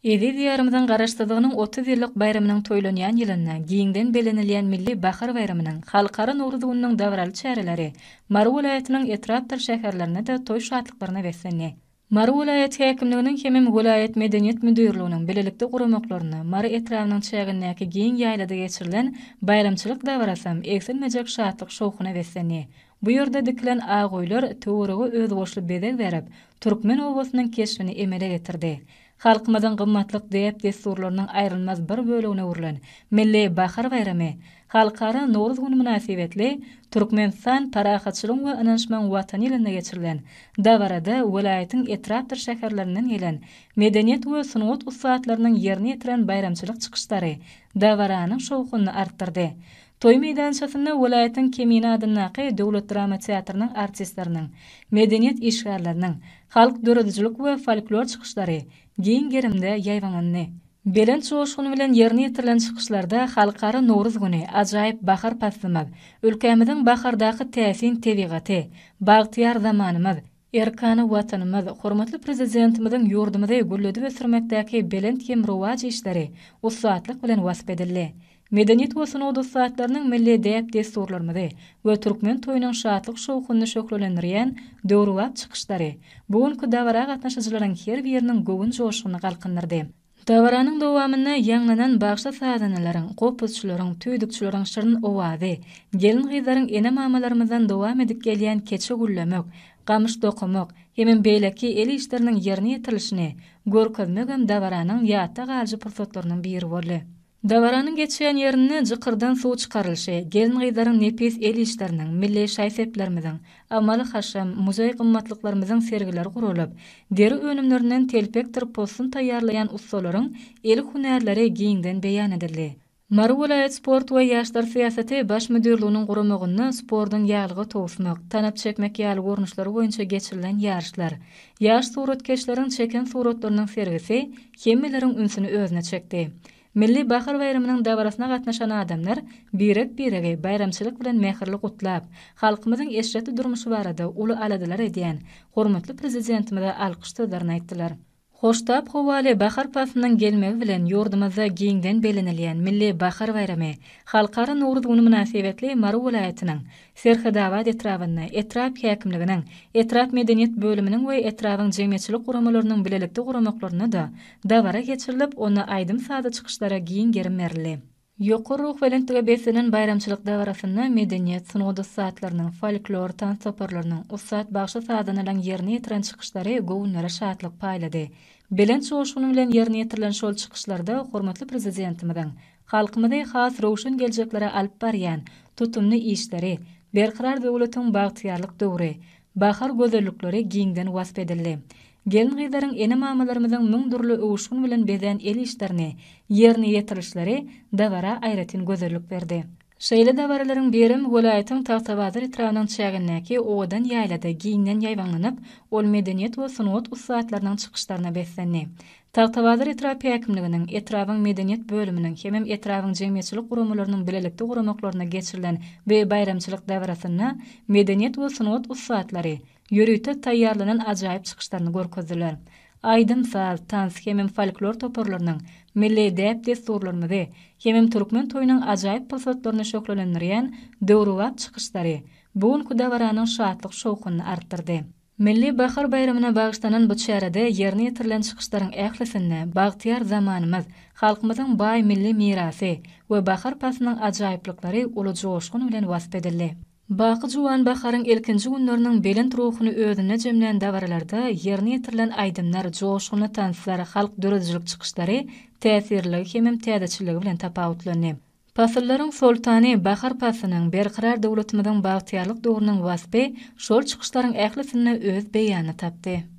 Eziz Diýarymyzyň Garaşsyzlygynyň 30 ýyllyk baýramynyň toýlanýan ýylynda giňden bellenilýän Milli bahar baýramynyň, Halkara Nowruz gününiň dabaraly çäreleri Mary welaýatynyň etrapdyr şäherlerinde-de toý şatlyklaryna beslendi. Mary welaýat häkimliginiň hemem welaýat medeniýet müdirliginiň bilelikde guramaklarynda Mary etrabynyň çägindäki giň ýaýlada geçirilen baýramçylyk dabarasam egsilmejek şatlyk-şowhuna beslendi. Bu ýerde dikilen ak öýler töwerege özboluşly bezeg berip, türkmen obasynyň keşbini emele getirdi. Halkymyzyň gymmatlyk däp-dessurlarynyň aýrylmaz bir bölegine öwrülen Milli bahar baýramy, Halkara Nowruz güni mynasybetli Türkmenistan parahatçylygyň we ynanyşmagyň Watany ýylynda geçirilen dabarada welaýatyň etrapdyr şäherlerinden gelen medeniýet we sungat ussatlarynyň ýerine ýetiren baýramçylyk çykyşlary dabaranyň şowhunyny artdyrdy. Toý meýdançasynda welaýatyň Kemine adyndaky döwlet drama teatrynyň artistleriniň, medeniýet işgärleriniň halk döredijilik we folklor çykyşlary giň gerimde ýaýbaňlandy. Belent joşgun bilen ýerine ýetirilen çykyşlarda Halkara Nowruz güni, ajaýyp bahar paslymyz, ülkämiziň bahardaky täsin tebigaty, bagtyýar zamanymyz, Erkana Watanymyz, hormatly Prezidentimiziň ýurdumyzy gülledip ösdürmekdäki belent hem rowaç işleri ussatlyk bilen wasp edildi. Medeniýet we sungat ussatlarynyň milli däp-dessurlarymyzy we türkmen toýunyň şatlyk-şowhunyny şöhlelendirýän döwrebap çykyşlary bu günki dabara gatnaşyjylaryň her biriniň göwün joşgunyny galkyndyrdy. Dabaranyň dowamynda ýaňlanan bagşy-sazandalaryň, gopuzçylaryň, tüýdükçileriň şirin owazy, gelin-gyzlaryň ene-mamalarymyzdan dowam edip gelýän keçe güllemek, gamyş dokamak hemem beýleki el işleriniň ýerine ýetirilişini görkezmegem dabaranyň ýatda galyjy pursatlarynyň biri boldy. Dabaranyň geçýän ýerinde jykyrdan suw çykarylyşy, gelin-gyzlaryň nepis el işleriniň, milli şaý-seplerimiziň, amaly-haşam, muzeý gymmatlyklarymyzyň sergileri guralyp, deri önümlerinden telpekdir possun taýýarlaýan ussalaryň el hünärleri giňden beýan edildi. Mary welaýat sport we ýaşlar syýasaty baş müdirliginiň guramagynda sportuň ýaglyga towusmak, tanap çekmek ýaly görnüşleri boýunça geçirilen ýaryşlar, ýaş suratkeşleriň çeken suratlarynyň sergisi hemmeleriň ünsüni özüne çekdi. Milli bahar baýramynyň dabarasyna gatnaşan adamlar birek-biregi baýramçylyk bilen mähirli gutlap, halkymyzyň eşretli durmuşy barada uly aladalar edýän hormatly Prezidentimize alkyş sözlerini aýtdylar. Hoştap howaly bahar paslynyň gelmegi bilen ýurdumyzda giňden bellenilýän Milli bahar baýramy, Halkara Nowruz güni mynasybetli Mary welaýatynyň Serhetabat etrabynda etrap häkimliginiň, etrap medeniýet bölüminiň we etrabyň jemgyýetçilik guramalarynyň bilelikde guramaklarynda-da dabara geçirilip, onda aýdym-sazly çykyşlara giň gerim berildi. Ýokary ruhubelentlige beslenen baýramçylyk dabarasynda medeniýet, sungat ussatlarynyň, folklor, tans toparlarynyň, ussat bagşy-sazandalaryň ýerine ýetiren çykyşlary göwünlere şatlyk paýlady. Belent joşgun bilen ýerine ýetirilen şol çykyşlarda hormatly Prezidentimiziň Halkymyzy has röwşen geljeklere alyp barýan tutumly işleri, Berkarar döwletiň bagtyýarlyk döwri, bahar gözellikleri giňden wasp edildi. Gelin-gyzlaryň ene-mamalarymyzyň müň dürli öwüşgin bilen bezän el işlerini ýerine ýetirişleri dabara aýratyn gözellik berdi. Şeýle dabaralaryň birem welaýatyň Tagtabazar etrabynyň çägindäki owadan ýaýlada giňden ýaýbaňlanyp, ol medeniýet we sungat ussatlarynyň çykyşlaryna beslendi. Tagtabazar etrap häkimliginiň, etrabyň medeniýet bölüminiň hemem etrabyň jemgyýetçilik guramalarynyň bilelikde guramaklarynda geçirilen bu baýramçylyk dabarasynda medeniýet we sungat ussatlary ýörite taýýarlanan ajaýyp çykyşlaryny görkezdiler. Aýdym-saz, tans hemem folklor toparlarynyň milli däp-dessurlarymyzy hemem türkmen toýunyň ajaýyp pursatlaryny şöhlelendirýän döwrebap çykyşlary bu günki dabaranyň şatlyk-şowhunyny artdyrdy. Milli bahar baýramyna bagyşlanan bu çärede ýerine ýetirilen çykyşlaryň ählisinde bagtyýar zamanymyz, halkymyzyň baý milli mirasy we bahar paslynyň ajaýyplyklary uly joşgun bilen wasp edildi. Baky juwan baharyň ilkinji günleriniň belent ruhuny özünde jemlän dabaralarda ýerine ýetirilen aýdymlar, joşgunly tanslar, halk döredijilik çykyşlary täsirliligi hemem täzeçilligi bilen tapawutlandy. Pasyllaryň soltany bahar paslynyň, Berkarar döwletimiziň bagtyýarlyk döwrüniň waspy şol çykyşlaryň ählisinde öz beýanyny tapdy.